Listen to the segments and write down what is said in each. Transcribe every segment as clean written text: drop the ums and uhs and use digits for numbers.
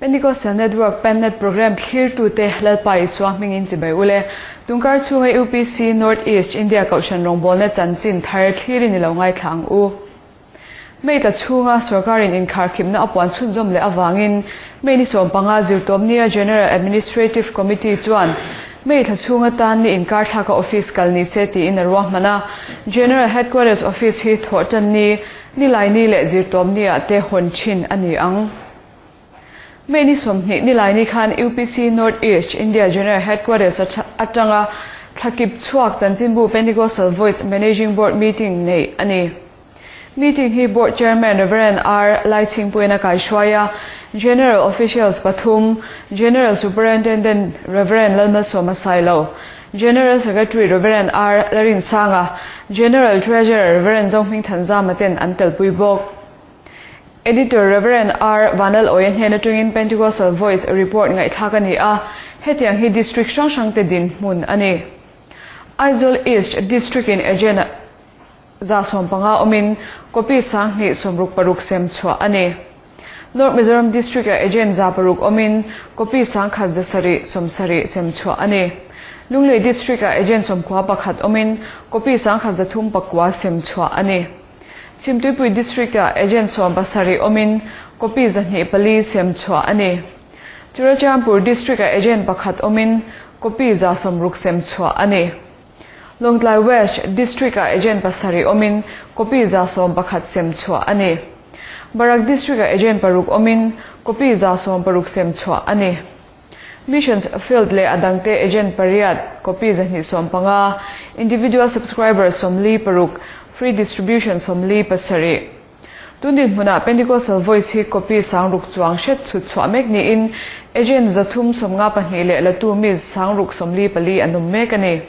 Pentecostal Network Pennet Programme thlirtute Lalpa Isua hmingin chibai ule. Tungkar chhunga UPC North East India Kohhran rawngbawlna chanchin thar thlirin i lo ngaithla ang u. May tla chhunga sorkarin inkharkhipna a puan chhunzawm leh avangin May ni 15 zirtawmnia General Administrative Committee chuan May thla chhunga tan ni inkar thlaka office kal ni se tiin a ruahman a. General Headquarters Office hi thawhtan ni, Nilaini leh zirtawmnia te hawn thin a ni ang. May ni 20 Nilaini khan UPC North East India General Headquarters atanga thlakip chhuak chanchinbu Pentecostal Voice Managing Board meeting neih a ni. Meeting hi Board Chairman Rev. R. Laichhingpuiin a kaihruai a, General Officials pathum, General Superintendent Rev. Lalmalsawma Sailo, General Secretary Rev. R. Larinsanga, General Treasurer Rev. Zohmingthanzama ten an telpui bawk. Editor Rev. R. Vanal Awia hnen atangin Pentecostal Voice report ngaihthlak a ni a, hetiang hi District hrang hrangte dinhmun a ni. Aizawl East District-in Agent 150 awmin copy 266 sem chhuah a ni. North Mizoram District-ah agent 600 awmin copy 1770 sem chhuah a ni. Lunglei District-ah agent 91 awmin copy 1309 sem chhuah a ni. Chhimtuipui District-ah agent 17 awmin copy 204 sem chhuah a ni. Churachandpur District-ah agent pakhat awmin copy 160 sem chhuah a ni. Lawngtlai West District-ah agent pasarih awmin copy 111 sem chhuah a ni. Barak District-ah agent paruk awmin copy 160 sem chhuah a ni. Missions Field leh a dangte agent pariat copy 250, individual subscriber 46, free distribution 47. Tun dinhmunah Pentecostal Voice hi copy 6000 chuang hret chhut chhuah mek niin agent 352 leh latu mi 644 an awm mek a ni.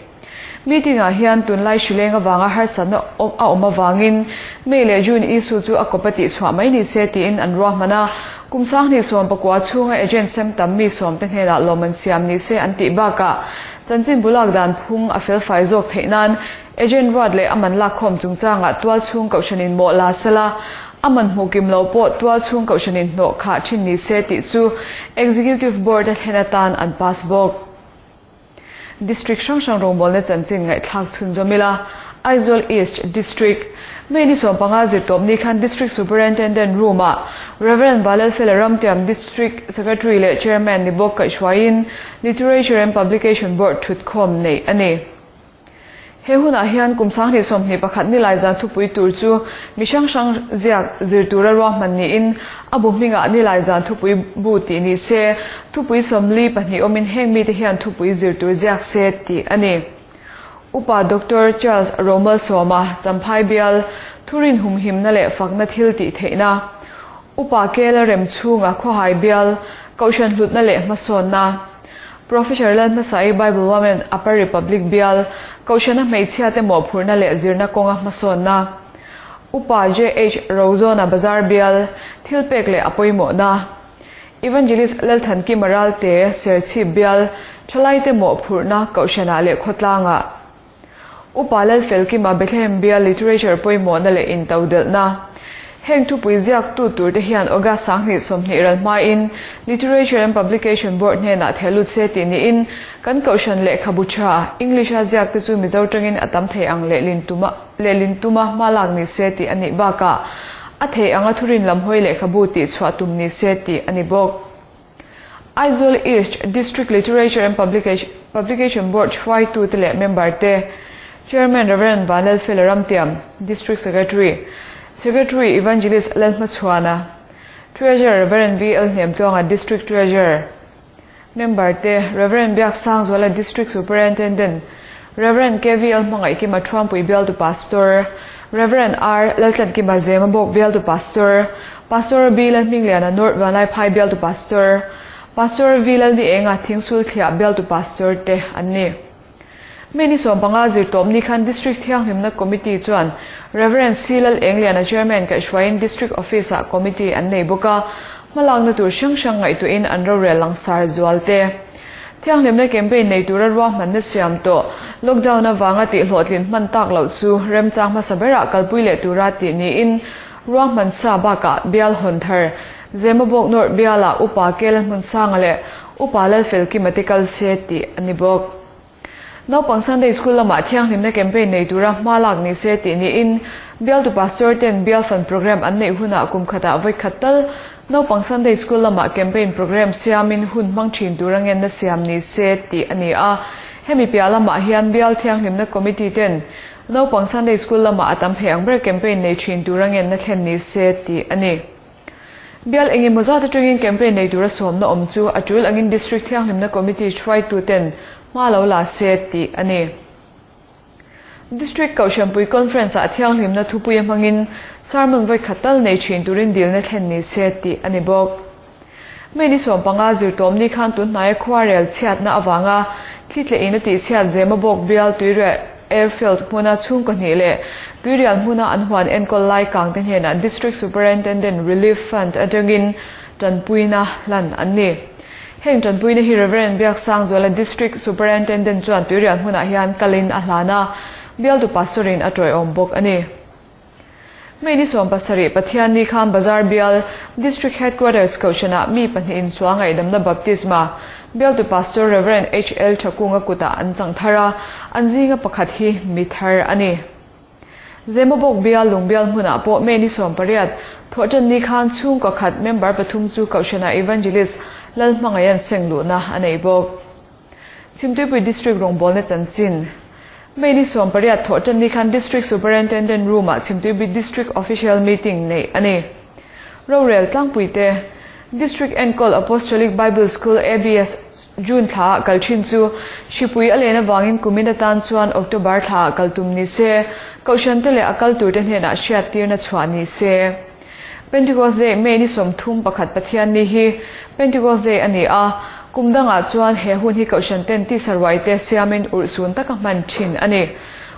Meeting-ah hian tunlai hrileng avanga harsatna a awm avangin May leh June issue chu a kawp a tih chhuah mai ni se tiin an ruahman a, kum 2019 chhunga agent sem tam mi sawmte hnenah lawm an siam ni se an tih bakah chanchin bulak dan phung a felfai zawk theih nan Agent ruat leh a man lakkhawm chungchangah tualchhung kohhranin mawh la sela, a man hmuh kim lo pawh tualchhung kohhranin hnawh khah thin ni se tih chu Executive Board a thlen atan an pass bawk. District hrang hrang rawngbawlna chanchin ngaihthlak chhunzawm ila, Aizawl East District, May ni 15 zirtawpni khan District Superintendent Room-ah Rev. Valalfela Ramtiam District Secretary leh Chairman ni bawk kaihhruaiin Literature and Publication Board thutkhawm neih a ni. He hunah hian kum 2021 nilai zan thupui tur chu mi hrang hrang ziak zir tura ruahman niin a bu hmingah nilai zan thupui bu tih ni se, thupui 42 awmin heng mite hian thupui zir tur ziak se tih a ni. Upa Doctor Charles Romalsawma Champhai bial thurin humhimna leh fakna thil tih theihna, Upa Kela Remchhunga Khawhai bial Kohhran hlutna leh hmasawnna, Professor Lalhmasai Bible Women Upper Republic bial Kohhrana hmeichhiate mawhphurhna leh zirna kawnga hmasawnna, Upa JH Rozona Bazar bial thilpek leh a pawimawhna, Evangelist Lalthankima Ralte Serchhip bial thalaite mawhphurhna Kohhranah leh khawtlangah, Upa Lalfelkima Bethlehem bial literature pawimawhna leh intodelhna. Heng thupui ziaktu turte hian August 2020 ral hmain Literature and Publication Board hnenah thehlut se tih niin kan kohhran lehkhabu tha English-a ziakte chu Mizo tangin a tam thei ang lehlin tuma lehlin tuma hma lak ni se tih a nih bakah a thei anga thurin lam hawi lehkhabu tih chhuah tum ni se tih a ni bawk. Aizawl East District Literature and Publication Board hruaitute leh member te, Chairman Rev. Vanlalfela Ramtiam, District Secretary, Secretary Evangelist Lalhmachhuana, Treasurer Rev. VL Hnemtluanga District Treasurer, Member te, Rev. Biaksangzuala District Superintendent, Rev. KVL Hmangaihkima Thuampui Bialtu Pastor, Rev. R. Laltlankima Zemabawk Bialtu Pastor, Pastor B. Lalhmingliana North Vanlaiphai Bialtu Pastor, Pastor V. Lalnienga Thingsul Thliah Bialtu Pastor te an ni. May ni 15 zirtawpni khan District Thianghlimna Committee chuan Rev. C. Lalengliana Chairman kaihhruaiin District Office-ah Committee an nei bawk a, hmalakna tur hrang hrang ngaihtuahin an rorel langsar zual te. Thianghlimna campaign nei tura ruahmanna siam tawh lockdown avanga tih hlawhtlin hman tak loh chu remchang hmasa berah kalpui leh tura tih niin ruahman sa bakah bial hawn thar. Zemabawk North bialah Upa Kela Hmunsanga leh Upa Lalfelkima te kal se tih a ni bawk. Naupang Sunday School lamah thianghlimna campaign nei tura hma lak ni se tih niin bialtu Pastor ten bial fan program an neih hunah kum khatah vawi khat tal naupang Sunday School lamah campaign program siamin hun hmang thin tura ngenna siam ni se tih a ni a. Hemi piah lamah hian bial thianghlimna committee ten naupang Sunday School lamah a tam thei ang ber campaign nei thin tura ngenna thlen ni se tih a ni. Bial engemaw zat atangin campaign nei tura sawmna awm chu a tul angin District Thianghlimna Committee hruaituten hma lo la se tih a ni. District Kohhranpui Conference-ah thianghlimna thupuia hmangin sermon vawikhat tal nei thin turin dilna thlen ni se tih a ni bawk. May ni 15 zirtawmni khan tunhnaia khuarel chhiatna avanga thli tlehin a tihchhiat Zemabawk bial Tuirial Airfield hmuna chhungkaw hnih leh Tuirial hmuna an huan enkawl lai kangte hnenah District Superintendent Relief Fund atangin tanpuina hlan an ni. Heng tanpuina hi Rev. Biaksangzuala District Superintendent chuan Tuirial hmunah hian kalin a hlan a, bialtu Pastor-in a tawiawm bawk a ni. May ni 17 Pathianni khan Bazar bial District Headquarters Kohhranah mi pahnihin sual ngaihdamna Baptisma bialtu Pastor Rev. HL Thakunga kutah an chang thar a, an zinga pakhat hi mi thar a ni. Zemabawk bial Lungbial hmunah pawh May ni 18 Thawhṭanni khan chhungkaw khat member pathum chu Kohhranah Evangelist Lalhmangaihan seng luhna a nei bawk. Chhimtuipui District rawngbawlna chanchin May ni 18 thawhṭanni khan District Superintendent Room-ah Chhimtuipui District Official Meeting neih a ni. Rorel tlangpuite District Enkawl Apostolic Bible School, ABS, June thlaah kal thin chu hripui a len avangin kumin atan chuan October thlaah kal tum ni se, Kohhrante leh a kal turte hnenah hriattirna chhuah ni se. Pentecost Day, May ni 31 Pathianni hi Pentecost Day a ni a, kum dangah chuan he hun hi Kohhran ten tisa ruaite siamin urhsun taka hman thin a ni.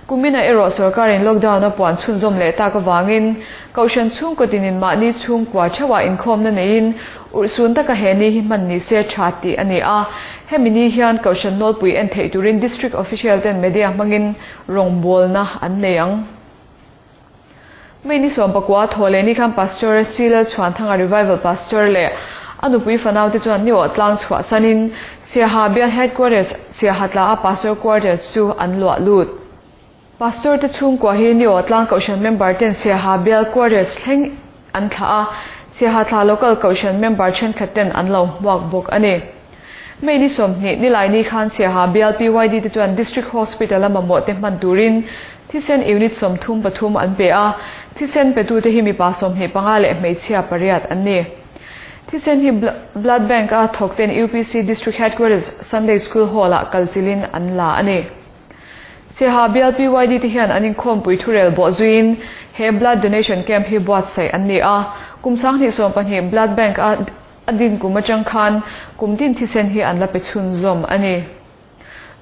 Kuminah erawh sorkarin lockdown a puan chhunzawm leh tak avangin Kohhran chhungkaw tinin mahni chhungkua theuhah inkhawmna neiin urhsun taka he ni hi hman ni se tha tih a ni a, hemi ni hian Kohhran nawlpui en theih turin District Official ten media hmangin rawngbawlna an nei ang. May ni 19 thaw leh ni khan Pastor C Lalchhuanthanga Revival Pastor leh a nupui fanaute chuan ni awh tlang chhuah sanin Siaha Bial Headquarters Siaha tla a Pastor Quarters chu an luah lut. Pastor te chhungkua hi ni awh tlang Kohhran member ten Siaha Bial Quarters thleng an thlah a, Siaha thla Local Kohhran member thenkhat ten an lo hmuak bawk a ni. May ni 20 Nilaini khan Siaha Bial PYD te chuan District Hospital a mamawh te hman turin thisen unit 33 an pe a, thisen petute hi mipa 25 leh hmeichhia pariat an ni. Thisen hi Blood Bank a thawk ten UPC District Headquarters Sunday School Hall ah kalchilhin an la a ni. Siaha Bial PYD te hian an inkhawmpui thurel bawh zuiin he Blood Donation Camp hi buatsaih an ni a, kum 2012 Blood Bank a A din kum atang khan kum tin thisen hi an la pe chhunzawm a ni.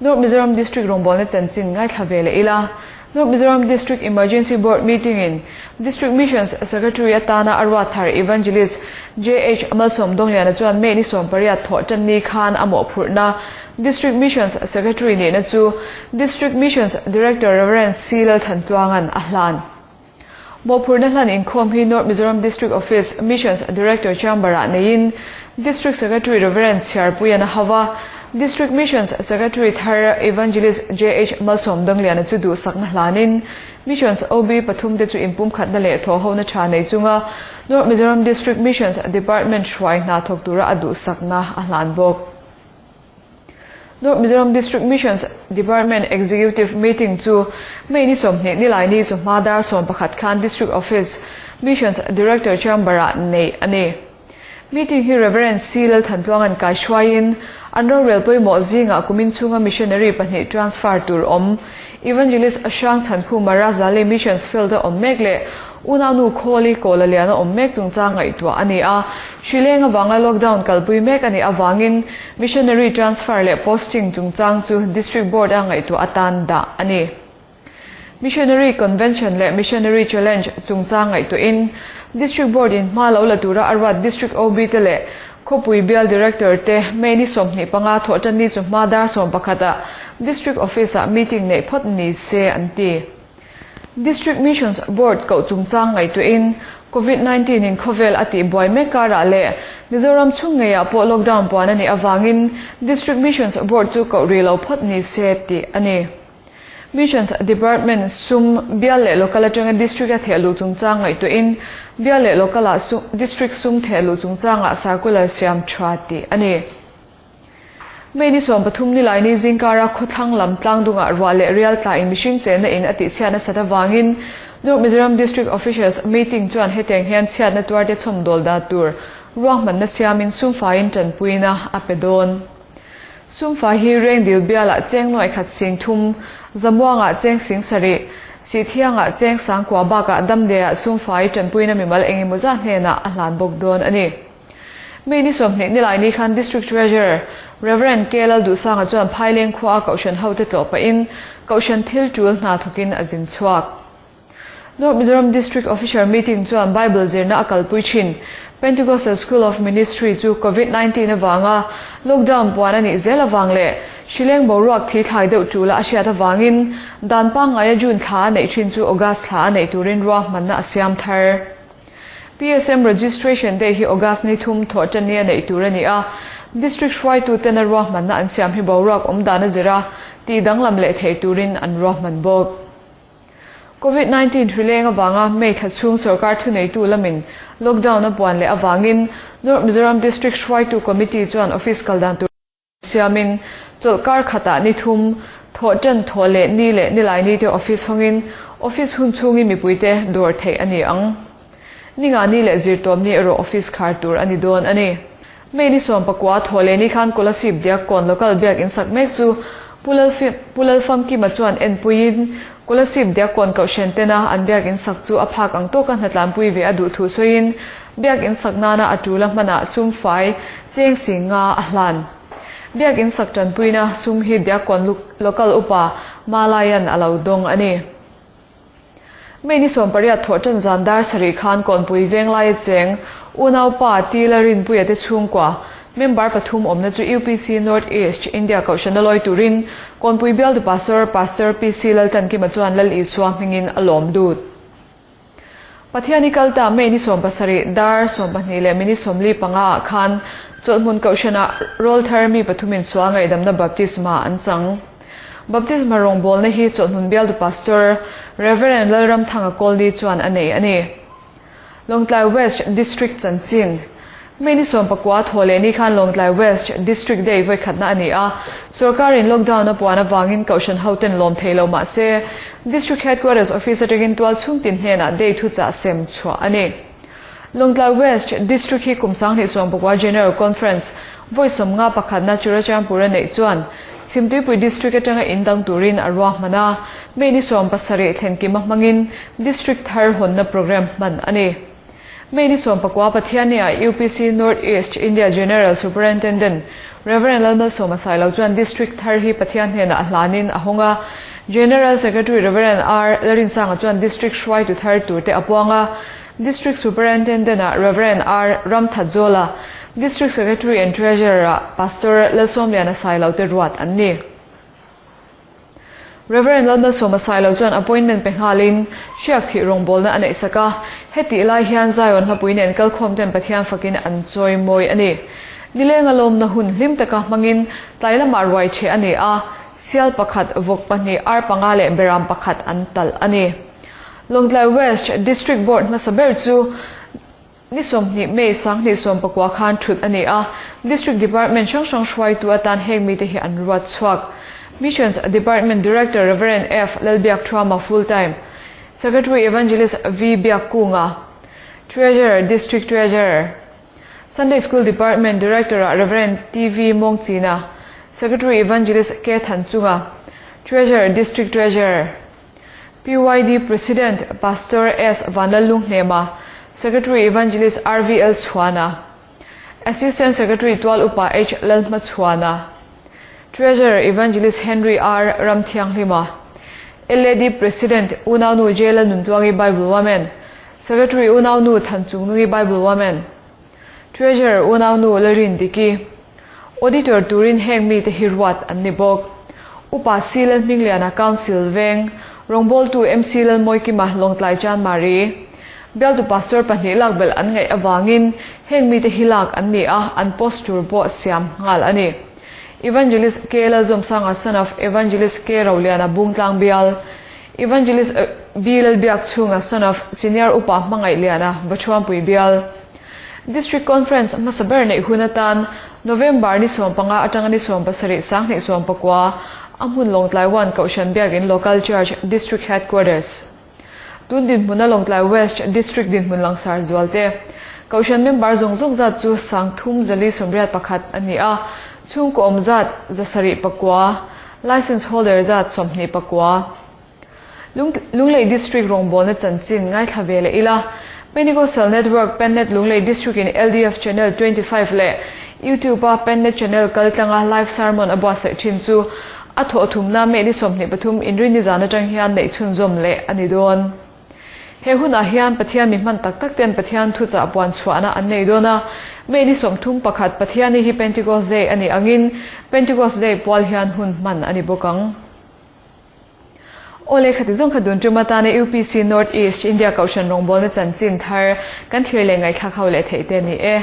North Mizoram District rawngbawlna chanchin ngaithla ve leh ila, North Mizoram District Emergency Board meeting in District Missions Secretary atana a ruat thar Evangelist JH Malsawm Dawngliana chuan May ni 18 thawh tanni khan a mawhphurhna District Missions Secretary nihna chu District Missions Director Rev. C Lalthantluanga'n a hlan. Mawhphurhna hlan inkhawm hi North Mizoram District Office Missions Director Chamber-ah neiin District Secretary Rev. Chhiarpuian a hau a, District Missions Secretary thar Evangelist JH Malsawm Dangliana chu duhsakna hlanin Missions OB pathumte chu inpumkhatna leh thawhhona tha nei chunga North Mizoram District Missions Department hruai hna thawk tura a duhsakna a hlan bawk. North Mizoram District Missions Department Executive Meeting chu May ni 20 Nilaini chu hma dar 11 khan District Office Missions Director Chamber-ah neih a ni. Meeting hi Rev. C Lalthantluanga'n kaihruaiin an rorel pawimawh zingah kumin chhunga missionary pahnih transfer tur awm Evangelist Hrang Chhankhuma Razali Missions Field-a awm mek leh Unaunu Khawli Kawla liana awm mek chungchang ngaihtuah a ni a. Hri leng avanga lockdown kalpui mek a nih avangin Missionary transfer leh posting chungchang chu District Board a ngaihtuah atan dah a ni. Missionary Convention leh Missionary Challenge chungchang ngaihtuahin District Board in hma lo la tura a ruat District OB te leh Khawpui Bial Director te May ni 25 thawhtanni chu hma dar 11 ah District Office ah meeting neih phawt ni se an ti. District Missions Board koh chungchang ngaihtuahin Covid 19 in khawvel a tihbuai mek karah leh Mizoram chhung ngeiah pawh lockdown puan a nih avangin District Missions Board chu koh rih lo phawt ni se tih a ni. Missions Department sum bial leh local atanga District a thehluh chungchang ngaihtuahin bial leh local ah District sum thehluh chungchangah circular siam tha tih a ni. May ni 13 nilaini zingkara khawthlang lam tlangdungah ruah leh rial tlain mihring chenna in a tihchhiat nasat avangin North Mizoram District Officials Meeting chuan hetiang hian chhiatna tuarte chhawmdawl dah tur ruahmanna siamin sumfaiin tanpuina a pe dawn. Sumfai hi Rengdil bialah cheng nuai khat sing thum, Zamuangah cheng sing sarih, Sihthiangah cheng sangkua bakah Damdeiah sumfai tanpuina mimal engemaw zat hnenah a hlan bawk dawn a ni. May ni 20 nilaini khan District Treasurer Rev. K Lalduhsanga chuan Phaileng khua a Kohhran hote tlawh pahin Kohhran thil tul hna thawkin a zin chhuak. North Mizoram District Officer Meeting chuan Bible zirna a kalpui thin. Pentecostal School of Ministry chu Covid 19 avanga lockdown puan a nih zel avang leh hrileng boruak thi thlai deuh tula a hriat avangin dan pangngaia June thla a neih thin chu August thla a neih turin ruahmanna a siam thar. PSM Registration Day hi August ni thum thawh tan nia neih tur a ni a, District hruaituten a ruahmanna an siam hi boruak awm dan a zir a, tih danglam leh theih turin an ruahman bawk. Covid 19 hrileng avanga May thla chhung sorkar thuneitu lamin lockdown a puan leh avangin North Mizoram District hruaitu Committee chuan office kal dan tur siamin chawlhkar khatah ni thum, thawh tan thawh leh ni leh nilai ni te office hawngin office hun chhungin mipuite dawr theih a ni ang. Ninga ni leh zirtawp ni erawh office khar tur a ni dawn a ni. May ni 19 thawh leh ni khan Kolasib Diakkawn Local biak in sak mek chu Pu Pu Lalfamkima chuan enpuiin Kolasib Diakkawn Kohhran tena an biak in sak chu a phak ang tawka hnatlanpui ve a duh thu sawiin biak in sak nana a tul a hmanah sum fai cheng sing nga a hlan. Biak in sak tanpuina sum hi Diakkawn Local upa Malaian a lo dawng a ni. May ni 18 thawh tan zan dar sarih khan Kawnpui Venglaia cheng unaupa Tila Rinpuia te chhungkua member pathum awmna chu UPC North East India Kohhran a lawi turin Kawnpui bialtu Pastor Pastor PC Laltankima chuan Lal Isua hmingin a lawm lut. Pathian i kal ta May ni 17 dar 12 leh minute 45 ah khan chawlhhmun Kohhranah rawlthar mi pathumin sual ngaihdamna baptisma an chang. Baptisma rawngbawlna hi chawlhhmun bialtu Pastor Rev. Lalramthanga Kawlni chuan a nei a ni. Lawngtlai West District chanchin May ni 19 thawh leh ni khan Lawngtlai West District Day vawikhatna a ni a, sorkarin lockdown a puan avangin Kohhran hoten lawm thei lo mah se District Headquarters Office atangin tual chhungtin hnenah day thuchah sem chhuah a ni. Lawngtlai West District hi kum 2019 General Conference vawi 51 pakhatna Churachandpur a neih chuan Chhimtuipui District atanga in dang turin a ruahman a, May ni 70 thlenkima hmangin District thar hawnna programme hman a ni. May ni 19 Pathiannia UPC North East India General Superintendent Rev. Lalmalsawma Sailo chuan District thar hi Pathian hnenah a hlanin a hawng a, General Secretary Rev. R. Larinsanga chuan District hruaitu thar turte a puang a, District Superintendent-ah Rev. R. Ramthatzola, District Secretary and Treasurer-ah Pastor Lalsawmliana Sailo te ruat an ni. Rev. Lalmalsawma Sailo chuan appointment pe nghalin hriak thih rawngbawlna a neih sak a, hetih lai hian Zion hlapui nen kalkhawm ten Pathian fakin an chawi mawi a ni. Nilenga lawmna hun hlim taka hmangin tlai lamah ruai chhe a ni a, sial pakhat, vawk pahnih, ar panga leh beram pakhat an talh a ni. Lawngtlai West District Board hmasa ber chu ni 20 May 2019 khan thut a ni a, District Department hrang hrang hruaitu atan heng mite hi an ruat chhuak. Missions Department Director Rev. F. Lalbiakthuama Full Time, Secretary Evangelist V. Biakkunga, Treasurer District Treasurer, Sunday School Department Director ah Rev. TV Mawngchina, Secretary Evangelist K. Thanchunga, Treasurer District Treasurer, PYD President Pastor S. Vanlallunghnema, Secretary Evangelist RVL Chhuana, Assistant Secretary Tual Upa H. Lalhmachhuana, Treasurer Evangelist Henry R. Ramthianghlima, LAD President Unaunu J. Lalnuntluangi Bible Women, Secretary Unaunu Thanchungnungi Bible Women, Treasurer Unaunu Lalrin Diki, Auditor turin heng mite hi ruat an ni bawk. Upa C. Lalhmingliana Council Veng, Rawngbawltu MC Lalmawikima Lawngtlai Chanmari, Bialtu pastor pahnih lak belh an ngaih avangin heng mite hi lak an ni a, an post tur pawh siam nghal a ni. Evangelist K Lalzawmsanga son of Evangelist K Roliana Bungtlang bial, Evangelist B Lalbiakchhunga son of Senior Upa Hmangaihliana Vachuampui bial. District Conference hmasa ber neih hun atan November ni 15 atanga ni 17 2019 a hmun Lawngtlai 1 Kohhran Biakin Local Church District Headquarters. Tun dinhmuna Lawngtlai West District dinhmun langsar zualte Kohhran member zawng zawng zat chu 3481 a ni a, chhungkaw awm zat 709, Licence holder zat 29. Lunglei District rawngbawlna chanchin ngaithla ve leh ila, Pentecostal Network Pennet Lunglei District in LDF Channel 25 leh YouTube a Pennet Channel kaltlanga live sermon a buatsaih thin chu a thawhthumna May ni 23 inrinni zan atang hian neih chhunzawm leh a ni dawn. He hunah hian Pathian mi hman tak tak ten Pathian thuchah puan chhuahna an nei dawn a, May ni 31 Pathiani hi Pentecost Day a nih angin Pentecost Day pual hian hun hman a ni bawk ang. Aw lehkha ti zawng kha dun tum atana UPC North East India Kohhran rawngbawlna chanchin thar kan thlir leh ngaihthlak ho leh theih te a ni e.